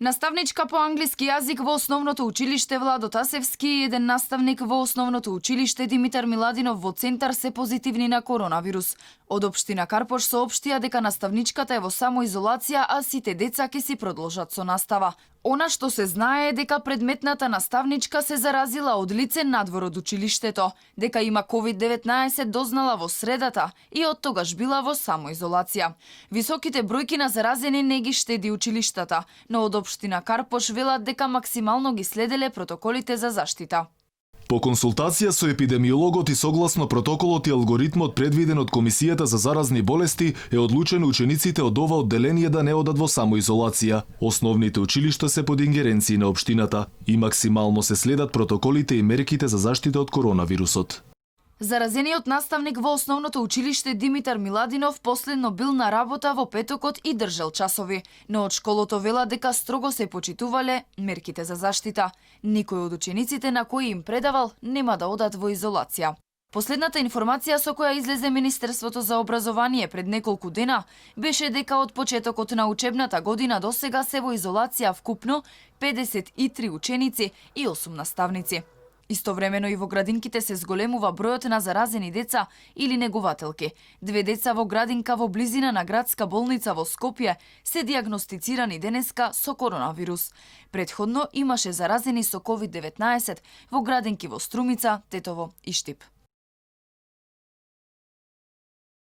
Наставничка по англиски јазик во основното училиште Владо Тасевски и еден наставник во основното училиште Димитар Миладинов во Центар се позитивни на коронавирус. Од општина Карпош соопштија дека наставничката е во самоизолација, а сите деца ќе си продолжат со настава. Она што се знае е дека предметната наставничка се заразила од лице надвор од училиштето, дека има COVID-19 дознала во средата и од тогаш била во самоизолација. Високите бројки на заразени не ги штеди училиштата, но од општина Карпош велат дека максимално ги следеле протоколите за заштита. По консултација со епидемиологот и согласно протоколот и алгоритмот предвиден од Комисијата за заразни болести е одлучено учениците од ова одделение да не одат во самоизолација. Основните училишта се под ингеренции на општината и максимално се следат протоколите и мерките за заштита од коронавирусот. Заразениот наставник во основното училиште Димитар Миладинов последно бил на работа во петокот и држал часови, но од школото вела дека строго се почитувале мерките за заштита. Никој од учениците на кои им предавал нема да одат во изолација. Последната информација со која излезе Министерството за образование пред неколку дена беше дека од почетокот на учебната година до сега се во изолација вкупно 53 ученици и 8 наставници. Истовремено и во градинките се зголемува бројот на заразени деца или негувателки. 2 деца во градинка во близина на градска болница во Скопје се дијагностицирани денеска со коронавирус. Претходно имаше заразени со COVID-19 во градинки во Струмица, Тетово и Штип.